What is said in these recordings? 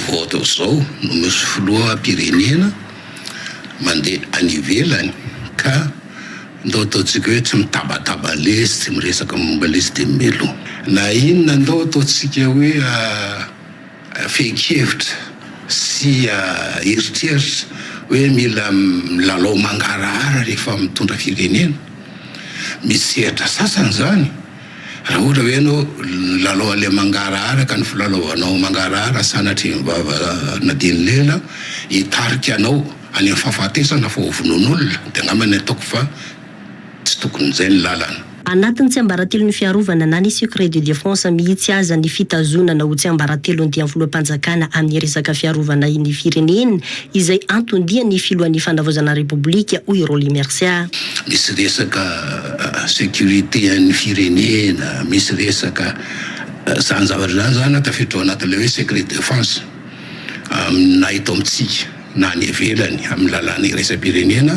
Vao izao no misy filoham-pirenena mandeha any ivelany ka ndao ataontsika hoe tsy mitabataba lesy, tsy miresaka momba lesy dia mimeloha. Na inona ndao ataontsika hoe fehin-kevitra sy eritreritra hoe mila milalao mangarahara rehefa mitondra firenena. Misy sehatra sasany izany Raha ohatra ve ianao nilalao an'ilay mangarahara ka ny filalaovanao mangarahara sanatria ny vava nadian'ny lela hitarika anao any amin'ny fahafatesana fa ho vonoan'olona dia angamba ny ataoko fa tsy tokony izay ny lalana. Anatin'ny tsiambaratelon'ny fiarovana na ny secret de défense mihitsy aza ny fitazonana ho tsiambaratelon'ny dian'ny filoham-panjakana amin'ny resaka fiarovana ny firenena izay anton-dian'ny filohan'ny fanavaozana Repoblika, hoy i Rolly Mercia. Misy resaka sécurité an'ny firenena, misy resaka zany zavatra zany zany tafiditra ao anatin'ilay hoe secret défense na eto amintsika na any ivelany amin'ny lalàna iraisam-pirenena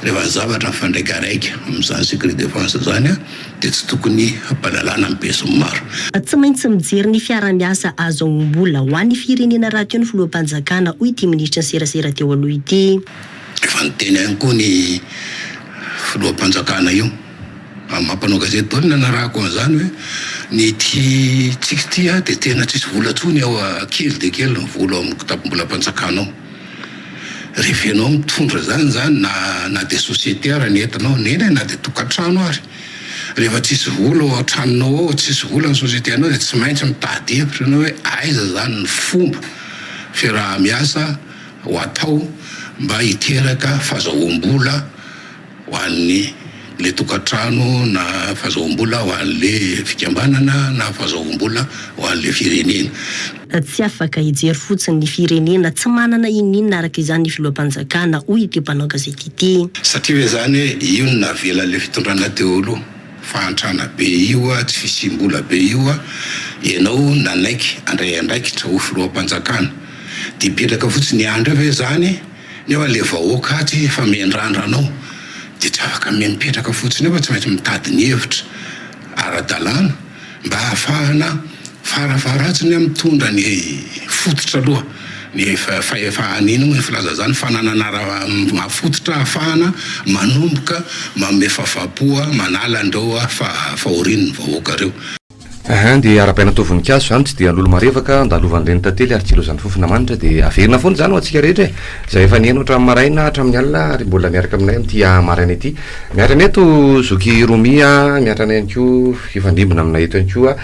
rehefa ny zavatra mifandraikaraika amin'izany secret défense zany dia tsy tokony hampahalalana ny besinimaro. Tsy maintsy mijery ny fiara-miasa ahazoam-bola ho an'ny firenena rahateo ny filoham-panjakana, hoy ity minisitry ny serasera teo aloha ity. Efa niteny ihany koa ny filoham-panjakana io amin'ny maha mpanao gazety daholo ny nanarahako an'izany hoe ny ity tsika ity dia tena tsisy vola intsony ao kely dia kely ny vola ao amin'ny kitapom-bolam-panjakana ao. Rehefa ianao mitondra izany izany na na dia société ary ny entinao, eny e na dia tokantrano ary, rehefa tsisy vola ao an-tranonao ao, tsisy vola ny société anao dia tsy maintsy mitady hevitra ianao hoe aiza izany ny fomba fiaraha-miasa ho atao mba hiteraka fazahoam-bola ho an'ny le tokantrano na fazahoam-bola ho an'le fikambanana na fazahoam-bola ho an'le firenena. Tsy afaka hijery fotsiny ny firenena tsy manana inoninona araka izany ny filoham-panjakana, hoy ity mpanao gazety ity. Satria ve izany hoe io no navelan'le fitondrana teo aloha, fahantrana be io, tsy fisiam-bola be io, ianao nanaiky handray andraikitra ho filoham-panjakana dia hipetraka fotsiny hiandry eo ve izany? Nefa le vahoaka atsy efa miandrandra anao de tsy afaka mipetraka fotsiny eo fa tsy maintsy mitady ny hevitra ara-dalàna mba hahafahana farafaharatsiny mitondra ny fototra aloha ny fahefana ino moa ny filaza zany fananana ara-mafototra hahafahana manomboka manome fahafahampo manala an'ireo fahorian'ny vahoaka ireo. Ahin dia arahabaina atao voninkazo izany tsy dia lolo marevaka andalovan'ny reny tantely ary tsilozan'ny fofona manitra dia averina foana izany ho antsika rehetra e! Izay efa nihaino hatramin'ny maraina hatramin'ny alina ary mbola miaraka aminay amin'ity maraina ity. Miaraka anay eto zoky Romy a, miaraka anay ihany koa hifandrimbona aminay eto ihany koa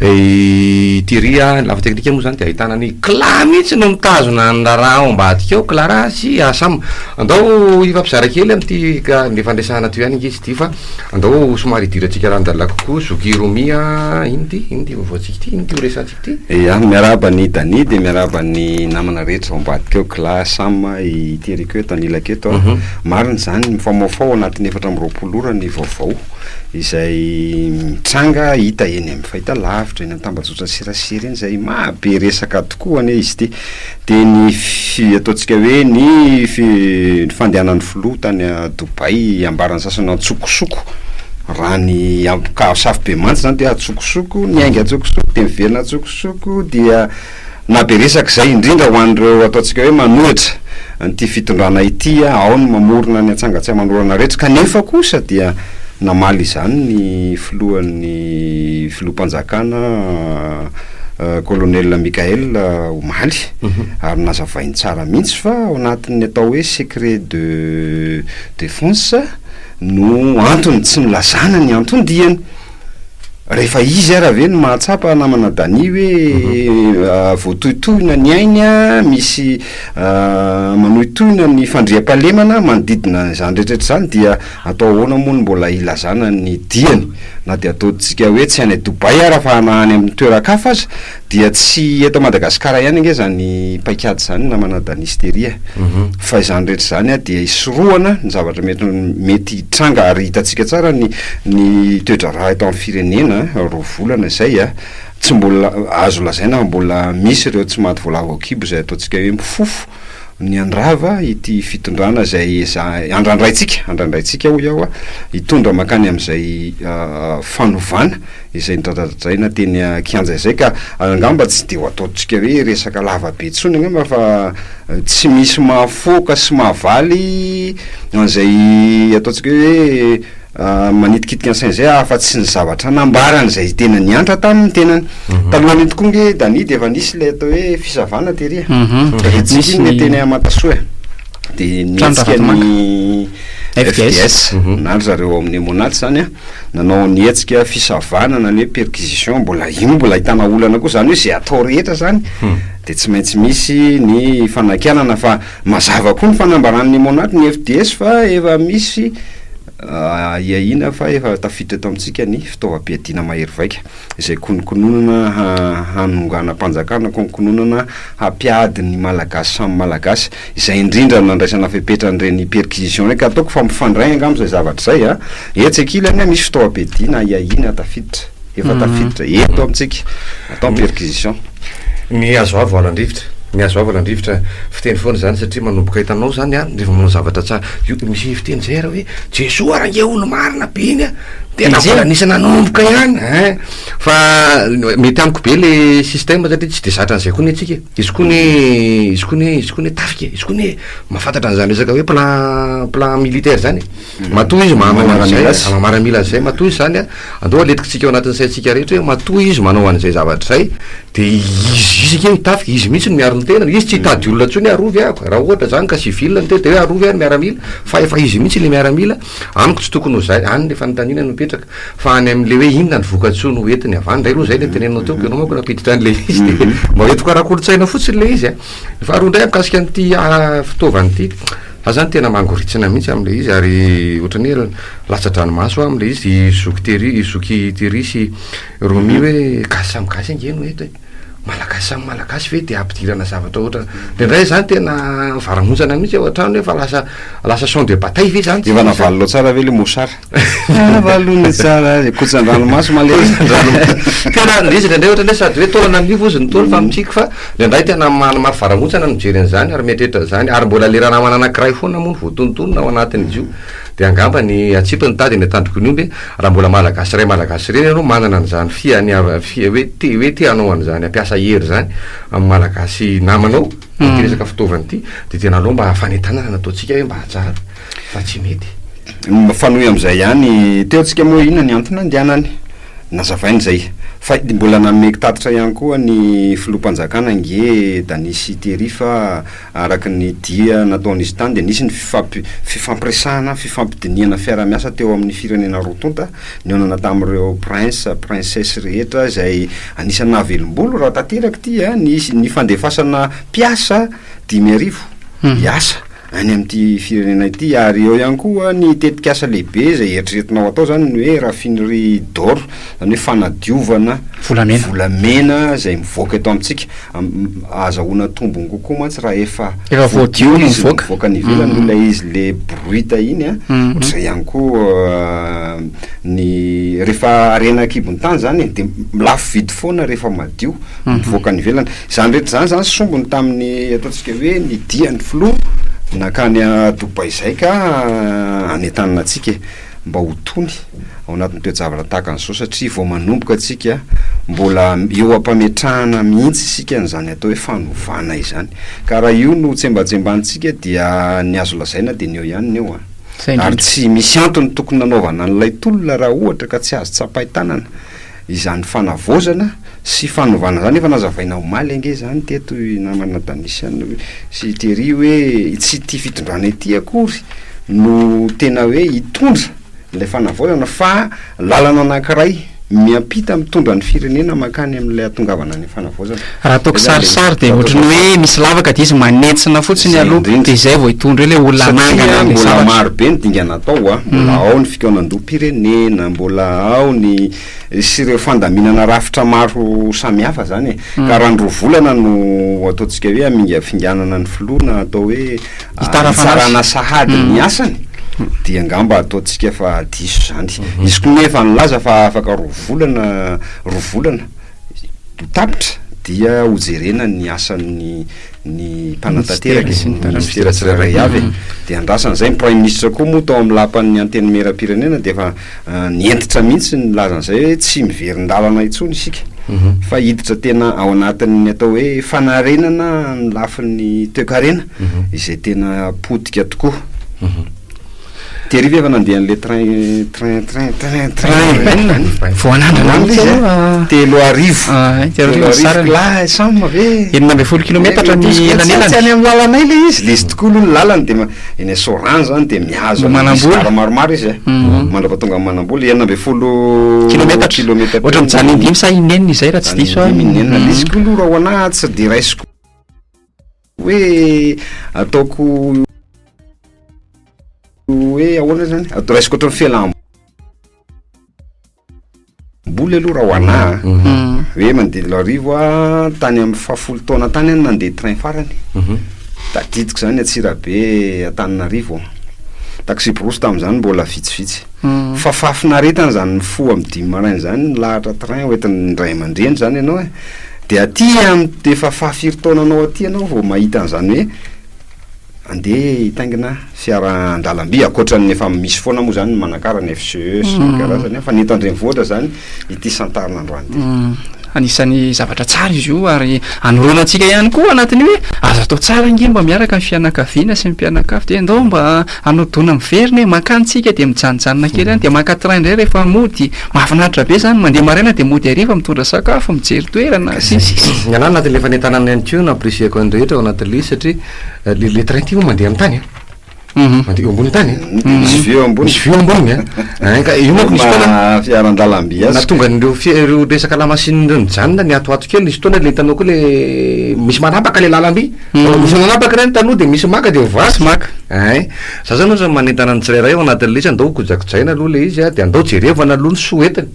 i Thierry a, ny lafiny teknika moa izany dia ahitana an'i Cla mihitsy no mitazona ny raharaha ao ambadika ao, Clara sy Asam. Andao hifampizara kely amin'ity ka nifanresahana teo ihany ange izy ity fa Andao somary hidirantsika lalindalina kokoa zoky Romy a, ino ty? Ino ty vaovaontsika ity? Ino ty ho resahantsika ity? Ya, miarahaba an'i Dany dia miarahaba ny namana rehetra ao ambadika ao, Cla, Sam, i Thierry koa eto anilako eto a. Marina izany, mifamoafao ao anatin'ny 24 ora ny vaovao izay mitranga hita eny amin'ny fahitalavitra, eny amin'ny tambajotran'ny serasera eny izay mahabe resaka tokoa anie izy ity. Dia ny fi- ataontsika hoe ny fi- ny fandehanan'ny filoha tany Dubaï ambaran'ny sasany antsokosoko raha ny ampoka safobemantsy zany dia antsokosoko, niainga antsokosoko dia miverina antsokosoko dia nahabe resaka izay indrindra ho an'ireo ataontsika hoe manohitra an'ity fitondrana ity, ao ny mamorona ny antsanga tsy aman'orana rehetra kanefa kosa dia namaly izany ny filohan'ny filoham-panjakana Colonel Mickaël omaly ary nazavainy tsara mihitsy fa ao anatin'ny atao hoe secret de défense no antony tsy nilazana ny anton-diany. Rehefa izy ara ve no mahatsapa namana Dany hoe voatohitohina ny ainy, misy manohitohina ny fandriampahalemana manodidina izany rehetra rehetra izany dia atao ahoana moa no mbola hilazana ny diany? Na dia ataontsika hoe tsy any Dubaï ara fa na any amin'ny toeran-kafa aza dia tsy eto Madagasikara ihany ange izany paikady izany namana Danistery a! Fa izany rehetra izany dia hisorohana ny zavatra mety mety hitranga ary hitantsika tsara ny ny toe-draharaha eto amin'ny firenena roa volana izay a! Tsy mbola azo lazaina fa mbola misy ireo tsy maty voalavo an-kibo izay ataontsika hoe mifofo. Ny handrava ity fitondrana izay eza- andrandraintsika, andrandraintsika hoy aho, hitondra mankany amin'izay fanovana izay nodradradraina teny an-kianja izay ka angamba tsy dia ho ataontsika hoe resaka lava be intsony angamba fa tsy misy mahafoaka sy mahavaly an'izay ataontsika hoe Manitikitika ny saina izay afa tsy ny zavatra nambarany izay tena niantra tamin'ny tenany. Talohan'iny tokoa nge Dany dia efa nisy ilay atao hoe fisavana tery e. Tadidintsika iny ilay teny Mantasoa e. Dia nihetsika ny FDS na ry zareo ao amin'ny Emmonat izany an, nanao ny hetsika fisavana na ny hoe perquisition, mbola io mbola ahitana olana koa izany hoe izay atao rehetra izany dia tsy maintsy misy ny fanakianana fa mazava koa ny fanambaran'ny Emmonat ny FDS fa efa misy Ahiahiana fa efa tafiditra eto amintsika ny fitaovam-piadiana mahery vaika, izay kononkononana hanonganam-panjakana, kononkononana hampiady ny Malagasy samy Malagasy, izay indrindra no nandraisana fepetra an'ireny perquisition ireny, ka ataoko fa mifandray angamba izay zavatra izay a! Etsy ankilany misy fitaovam-piadiana ahiahiana tafiditra, efa tafiditra eto amintsika, atao ny perquisition. Ny hazo avo alan-drivotra, ny hazo avo alan-drivotra, fiteny foana izany satria manomboka hitanao izany an, rehefa manao zavatra tsara, io misy fiteny izay ary hoe Jesoa ary ange olo-marina be iny an, tena mbola nisy nanomboka ihany ein, fa mety amiko be le système satria tsy de zatra an'izay koa anie tsika e, izy koa anie, izy koa anie, izy koa anie tafika e, izy koa anie mahafantatra an'izany resaka hoe plan plan militaire zany e, matoa izy manao an'izay, maha-miaramila an'izay, matoa izy zany an, Andao aletikitsika ao anatin'ny saintsika rehetra hoe matoa izy manao an'izay zavatra izay dia izy izy ange mitafika, izy mihitsy no miaro ny tenany, izy tsy hitady olona intsony hoe arovy aho, raha ohatra izany ka civil ny tena dia hoe arovy aho ny miaramila, fa efa izy mihitsy ilay miaramila, amiko tsy tokony ho izay, any ilay fanontaniana no mipetraka, fa any amin'ilay hoe inona ny vokatsoa no entiny avy any indray aloha izay ilay teneninao teo, ianao manko nampiditra an'ilay izy dia mba entiko ara-kolontsaina fotsiny ilay izy a. Ny faharoa indray mikasika an'ity fitaovana ity, Za zany tena mangoritsina mihitsy amle izy ary ohatrany hoe latsa-dranomaso aho amle izy, i zoky Terry, i zoky Terry sy Romy hoe gasy samy gasy ange no eto e, malagasy samy malagasy ve de ampidirana zavatra ohatra, indraindray zany tena mivaramontsana mihitsy ao an-trano hoe fa lasa lasa champ de bataille ve zany Efa navalinao tsara ve le mosara? Navalony tsara azy, kotsan-dranomaso malemy. Tena le izy indraindray ohatrany hoe sady hoe taolana amin'io fozy ny taolo fa mitsiky fa indraindray tena mampivarahontsana ny mijery an'izany ary mieritreritra an'izany ary mbola le ranamana anankiray foana moa no voatonontonona ao anatin'izy io de angamba ny atsipy ny tady eny an-tandroky ny omby raha mbola malagasy ray malagasy reny ianao manana an'izany fihaniava fia hoe te hoe te hanao an'izany hampiasa hery zany amin'ny malagasy namanao ity resaka fitaovana ity de tena aleo mba fanentanana no ataontsika hoe mba hatsara fa tsy mety. Mifanohy amin'izay ihany, teo tsika moa inona ny antony nandehanany? Nazavaina izay. Fa mbola nanome tatitra ihany koa ny filoham-panjakana ange Dany sy Thierry fa araka ny dia nataon'izy tany dia nisy ny fifampiresahana, fifampidinihana fiarahamiasa teo amin'ny firenena roa tonta, nihaonana tamin'ireo prince, princesse rehetra izay anisan'ny nahavelom-bolo raha tanteraka ity ny ny fandefasana mpiasa 5000 hiasa. any amin'ity firenena ity ary eo ihany koa ny tetikasa lehibe izay eritreretinao atao izany ny hoe raffinerie d'or izany hoe fanadiovana volamena volamena izay mivoaka eto amintsika ahazahoana tombony kokoa mantsy raha efa efa voadio no mivoaka mivoaka any ivelany noho ilay izy le brut iny a ohatr'izay ihany koa ny rehefa harena an-kibon'ny tany izany e de lafo vidy foana rehefa madio mivoaka any ivelany Izany rehetra izany izany sombiny tamin'ny ataontsika hoe ny dian'ny filoha nankany Dubaï izay ka hanentanana antsika e, mba ho tony ao anatin'ny toe-javatra tahaka an'izao satria vao manomboka antsika, mbola eo am-pametrahana mihitsy isika an'izany atao hoe fanovana izany. Ka raha io no tsembatsembanintsika dia ny azo lazaina dia ny eo ihany ny eo an. Ary tsy misy antony tokony nanaovana an'ilay tolona raha ohatra ka tsy azo tsapain-tanana. Izany fanavaozana sy fanovana izany efa nazavaina omaly ange izany teto i namana Danisian sy Thierry hoe tsy ity fitondrana ity akory no tena hoe hitondra ilay fanavaozana fa lalana anankiray miampita mitondra ny firenena mankany amin'ilay hatongavana any fanavaozana. Raha ataoko sarisary dia ohatran'ny hoe misy lavaka dia izy manentsina fotsiny aloha dia izay vao hitondra eo ilay olona hanangana an'ilay zavatra. Mbola maro be ny dingana atao a, mbola ao ny fikaonandoham-pirenena, mbola ao ny sy ireo fandaminana rafitra maro samihafa zany e. Ka raha ny roa volana no ataontsika hoe hamingafinganana ny filoha na atao hoe hitsarana sahady ny asany dia angamba ataontsika fa diso izany. Izy koa nefa nilaza fa afaka roa volana, roa volana ho tapitra. dia hojerena ny asan'ny ny mpanatanteraka e, ny minisitera tsirairay avy e, dia andrasana izay, ny praiminisitra koa moa tao amin'ny lapan'ny antenimierampirenena dia efa nihentitra mihitsy nilaza an'izay hoe tsy miverin-dalana intsony isika fa hiditra tena ao anatin'ny atao hoe fanarenana ny lafiny toekarena izay tena potika tokoa. Thierry ve efa nandeha an'le train train train train train inona? Vao hanandrana mihitsy aloha. 3000. Ah, 3000 kila Sam ve? 16 kilometatra ny elanelany. Tsy any amin'ny lalanay le izy, le izy tokoa aloha ny lalany dia eny Soarano zany dia mihazo Mba misy manambola. gara maromaro izy e. Mandrapa tonga amin'ny Manambola, 16 Kilometatra. kilometatra. Ohatra mijanona indimy sa inenina izay raha tsy diso aho. Indimy inenina. Le izy koa aloha raha ho anahy tsy dia raisiko hoe ataoko hoe ahoana zany atao raisiko ohatran'ny fialam-boly aloha raha ho anahy a. Hoe mandeha Iloarivo a tany amin'ny fahafolo taona tany aho no nandeha train farany. Tadidiko zany Antsirabe Antananarivo. Taxi-brousse tamin'izany mbola vitsivitsy. Fa fahafinaretana zany mifoha amin'ny dimy maraina zany milahatra train hoentin'ny ray aman-dreny zany ianao e. Dia aty amin'ny efa fahafiry taonanao aty ianao vao mahita an'izany hoe andeha hitaingina fiara an-dalamby, ankoatran'ny efa misy foana moa zany ny Manakara, ny FCE sy ny karazany fa ny eto an-drenivohitra zany ity santarina androany ity. Anisan'ny zavatra tsara izy io ary anoroana antsika ihany koa anatin'io hoe azo atao tsara ange mba miaraka ny fianakaviana sy ny mpianakavy dia ndao mba hanao dona miverina e, mankany tsika dia mijanojanona kely any dia maka train indray rehefa mody, mahafinaritra be zany mandeha maraina dia mody hariva mitondra sakafo, mijery toerana sy ny sisa. Ny anah anatin'ilay fanentanana ihany koa no ampirisihako ny rehetra ao anatin'ilay izy satria le le train ty moa mandeha amin'ny tany an. Mandeha eo ambony tany an. Misy vue eo ambony. Misy vue eo amboniny an. Ein ka io manko nisy fotoana. Fiaran-dalamby azy. Nahatonga an'ireo fi- ireo resaka lamasinina ireo nijanona niatoato kely, nisy fotoana le hitanao koa le misy manapaka le lalamby. Misy manapaka ireny taloha dia misy maka dia mivaky. Misy maka. Ein. Za zany ohatran'ny manentana ny tsirairay ao anatin'ilay izy, andao kojakojaina aloha ilay izy an, dia andao jerevana aloha ny soa entiny.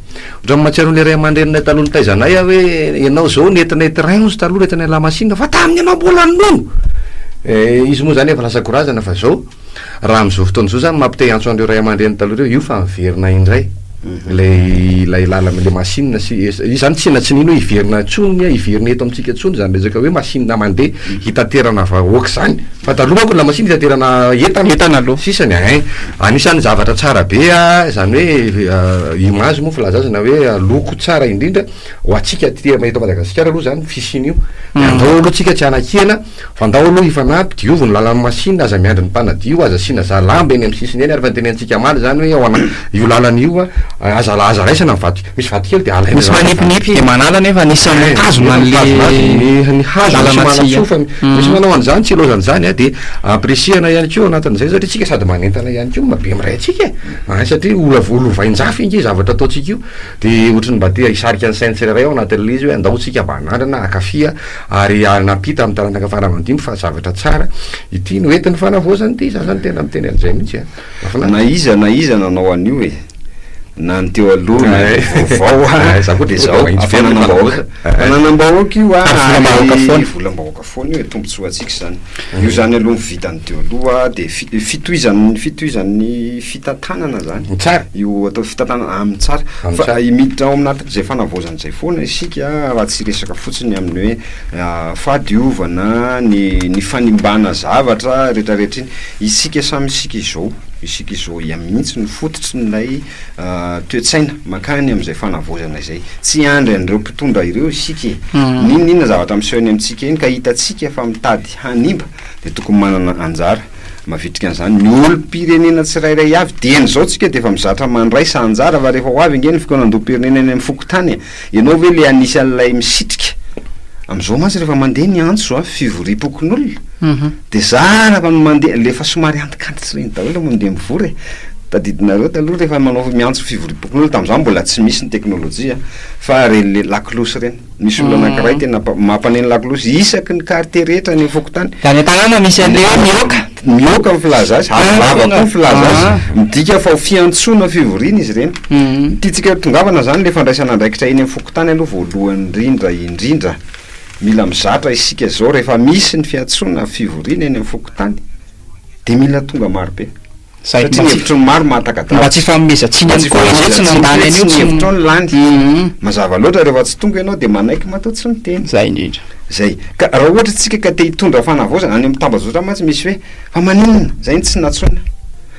Ohatran'ny mahatsiaro an'ilay ray aman-dreninay taloha nitaiza anay aho hoe ianao izao nentinay train hozy taloha nentinay lamasinina fa tamin'ny ianao mbola ninono! Eh, izy moa izany efa lasa korazana fa izao, raha amin'izao fotoana izao izany mampite hiantso an'ireo ray aman-dreny taloha ireo, io fa miverina indray ilay ilay lalana ilay masinina sy izy izany tsy na tsy nino hoe hiverina intsony hiverina eto amintsika intsony izany resaka hoe masinina mandeha hitaterana vahoaka izany. Fa taloha manko ny lamasinina hitaterana entana. Entana aloha. Sisany ein. Anisan'ny zavatra tsara be a, izany hoe image moa filaza azy na hoe loko tsara indrindra ho antsika aty eto Madagasikara aloha izany fisian'io. Dia andao aloha tsika tsy hanakiana fa andao aloha hifanampy, diovy ny lalan'ny masinina, aza miandry ny mpanadio, aza asiana za lamba eny amin'ny sisiny eny ary efa notenenintsika omaly izany hoe ao ana io lalana io a, aza aza raisana ny vato, misy vato kely dia alaina Misy izany ny vato manipinipy kely. dia manala nefa anisan'ny Ein, mitazona nefa mitazona azy an'le ny ny hazo misy lalana tsy manatsofa, misy manao an'izany tsy ilaozan'izany a, dia ampirisihana ihany koa ao anatin'izay satria tsika sady manentana ihany koa mba be miray antsika e, ein satria ho ho lovain-jafy ange zavatra ataontsika io, dia ohatry ny mba te hisarika ny sain'ny tsirairay ao anatin'ilay izy hoe andao tsika mba hanandrana hankafy ary hanampita amin'ny taranaka fara aman-dimby fa zavatra tsara ity no entin'ny fanavaozana ity, za zany tena miteny an'izay mihitsy a, mahafinaritra. Na iza na iza nanao an'io e, na ny teo aloha na ny vaovao a, dia zao, fananam-bahoaka, fananam-bahoaka io a, ary volam-bahoaka foana io e, tombontsoa antsika izany. Io zany aloha ny vitan'ny teo aloha dia fi- fitohizan'ny fitohizan'ny fitantanana zany. Ny tsara. Io atao fitantanana amin'ny tsara. Amin'ny Fa tsara. miditra ao anatin'izay fanavaozana izay foana isika raha tsy hiresaka fotsiny amin'ny hoe fahadiovana, ny ny fanimbana zavatra retraretra iny. Isika samy isika izao, isika izao ihany mihitsy no fototrin'ilay toe-tsaina mankany amin'izay fanavaozana izay. Tsy hiandry an'ireo mpitondra ireo isika e! N'inon'inona zavatra miseho eny amintsika eny ka hitantsika fa mitady hanimba dia tokony manana anjara mavitrika an'izany ny olom-pirenena tsirairay avy. Dieny izao tsika dia efa mizatra mandraisa anjara fa rehefa ho avy ange ny fikaonandoham-pirenena eny amin'ny fokontany e! Ianao ve le anisan'ilay misitrika? Amin'izao mantsy rehefa mandeha ny antso a, fivoriam-pokonolona, dia zara fa ny mandeha, le efa somary antitrantitra ireny daholo no mandeha mivory e! Tadidinareo taloha rehefa manao miantso fivoriam-pokonolona, tamin'izany mbola tsy misy ny teknolojia fa ireny le lakolosy ireny. Misy olona anankiray tena mampaneno lakolosy isaky ny quartier rehetra any amin'ny fokontany. Dia any an-tanàna misy an'ilay hoe mihoaka. Mihoaka ny filaza azy, avo vava koa ny filaza azy. Midika fa ho fiantsoana fivoriana izy ireny. Ny tiantsika tongavana izany ilay fandraisana andraikitra eny amin'ny fokontany aloha voalohany indrindra indrindra. Mila mizatra isika izao rehefa misy ny fiantsoana fivoriana eny amin'ny fokontany dia mila tonga marobe. Zay, Satria ny hevitry ny maro mahataka-davitra. Mba tsy hifanomezan-tsiny ihany koa izay tsy nandany an'io, tsy ny hevitrao no lany. Mazava loatra rehefa tsy tonga ianao dia manaiky matoa tsy miteny. Zay indrindra. Zay. Ka raha ohatra tsika ka te hitondra fanavaozana, any amin'ny tambajotra mantsy misy hoe fa maninona zay no tsy nantsoina?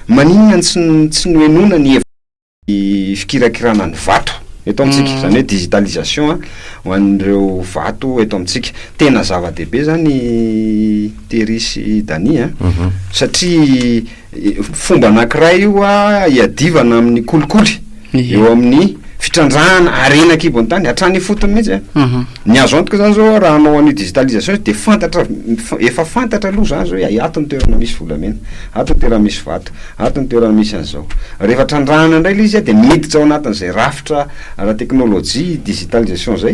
Maninona no tsy tsy nohenoina ny hevitry ny fikirakirana ny vato eto amintsika, izany hoe digitalisation ho an'ireo vato eto amintsika. Tena zava-dehibe izany Thierry sy Dany a, satria fomba anankiray io hiadivana amin'ny kolikoly eo amin'ny fitrandrahana harena an-kibon'ny tany hatrany ifotony mihitsy a. Ny azo antoka izany izao raha hanao an'io digitalisation io dia fantatra, efa fantatra aloha izany izao hoe ato ny toerana misy volamena, ato ny toerana misy vato. Ato ny toerana misy an'izao. Rehefa trandrahana indray ilay izy dia miditra ao anatin'izay rafitra ara-teknolojia, digitalisation izay,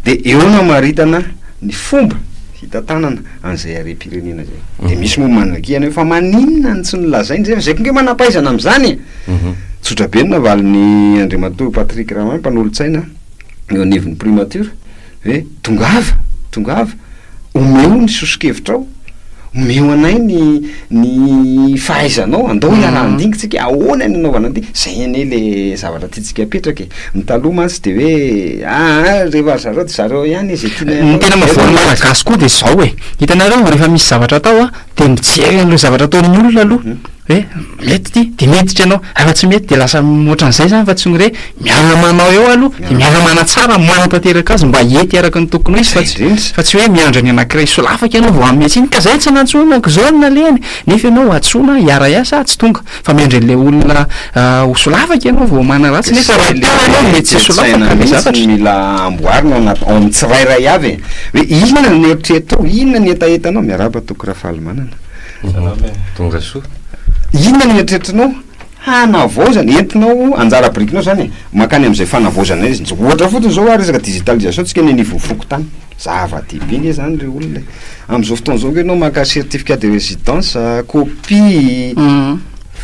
dia eo no hamaritana ny fomba hitantanana an'izay harem-pirenena izay. Dia misy moa managihana hoe fa maninona no tsy nolazaina izay fa izay koa ange manam-pahaizana amin'izany e! Tsotra be ny navalin'i Andriamatoa Patrick Ramamy, mpanolotsaina eo anivon'ny Primature, hoe tongava, tongava. Omeo ny soso-kevitrao, omeo anay ny ny fahaizanao, andao hiara-handinika tsika, ahoana ny anaovana an'ity, zay anie le zavatra tiantsika apetraka e, ny taloha mantsy de hoe aa rehefa ry zareo de zareo ihany e, zay tianay Ny atao tena mahavoa ny Malagasy koa de zao e, hitanareo rehefa misy zavatra atao a, de mijery an'ireo zavatra ataon'ny olona aloha, hoe mety ity de miditra ianao, raha tsy mety de lasa ohatran'izay zany fa tsy hoe miara manao eo aloha de miara manatsara manatanteraka azy mba hety araka ny tokony ho izy fa tsy fa tsy hoe miandry ny anankiray solafaka ianao vao hanome tsiny ka zay tsy nantsoina ko zao no nalehany nefa ianao antsoina hiara hiasa tsy tonga fa miandry an'ilay olona ho solafaka ianao vao manaratsy nefa raha teo ianao mety tsy solafaka le zavatra. Mila amboarina ao anaty ao amin'ny tsirairay avy e, hoe inona ny eritreritrao, inona ny hetahetanao, miarahaba Toky Rafalimanana. Salama e. Tonga soa. Inona no eritreretinao hanavaozana, entinao anjara birikinao zany e, mankany amin'izay fanavaozana izay, ohatra fotsiny zao a resaka digitalisation tsika eny anivon'ny fokontany, zava-dehibe nge zany ry olona e, amin'izao fotoana izao nge ianao maka certificat de résidence, copie,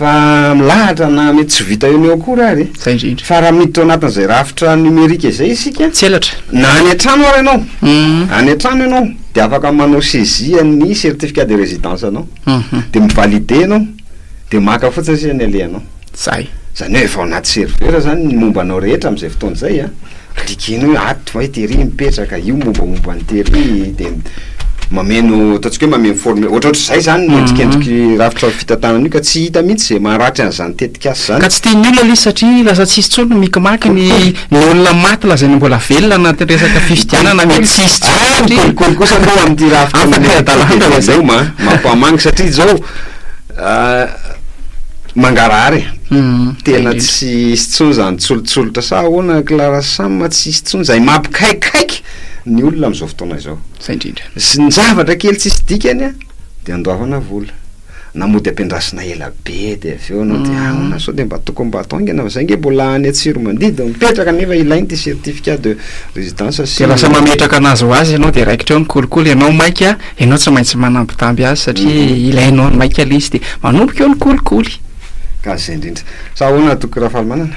fa milahatra na mety tsy vita eo no eo akory ary e, Zay indrindra. fa raha miditra ao anatin'izay rafitra numérique izay isika, Tselatra. na any an-trano ary ianao, any an-trano ianao de afaka manao saisie ny certificat de résidence anao, de mi-valider ianao, de maka fotsiny sisa ny alehanao. Zay. Zany hoe efa ao anaty serveur zany ny momba anao rehetra amin'izay fotoana izay an, cliquer-nao hoe ato hoe tery mipetraka, io mombamomba an'i tery, de mameno, ataontsika hoe mameno formulaire, ohatrohatr'izay zany ny endrikendriky rafitra fitantanana io ka tsy hita mihitsy izay maharatry an'izany tetikasa izany. Ka tsy tian'ny olona ilay izy satria lasa tsisy intsony ny mikimaky ny ny olona maty lazaina mbola velona anatin'ny resaka fifidianana mety tsy hisy intsony Ah, satria kolikoly kosa aloha amin'ity rafitra afaka manerana adalàna izao ma, mampamangy satria izao Mangarahara e! Tena tsy hisy intsony izany tsolotsolotra sa ahoana Clara Sam tsy hisy intsony izay mampikaikaika ny olona amin'izao fotoana izao. Zay indrindra. Sy ny zavatra kely tsisy dikany a dia andoavana vola. Na mody ampiandrasina ela be dia avy eo anao dia ahoana sao dia mba tokony mba atao haingana fa zay nge mbola any Antsiromandidy mipetraka nefa ilaina ity certificat de résidence sy Dia lasa mametraka anazy ho azy ianao dia raikitra eo ny kolikoly, ianao maika Ianao tsy maintsy manambitamby azy satria ilainao ny maika ilay izy dia manomboka eo ny kolikoly. Ka izay indrindra. Sa ahoana Toky Rafalimanana?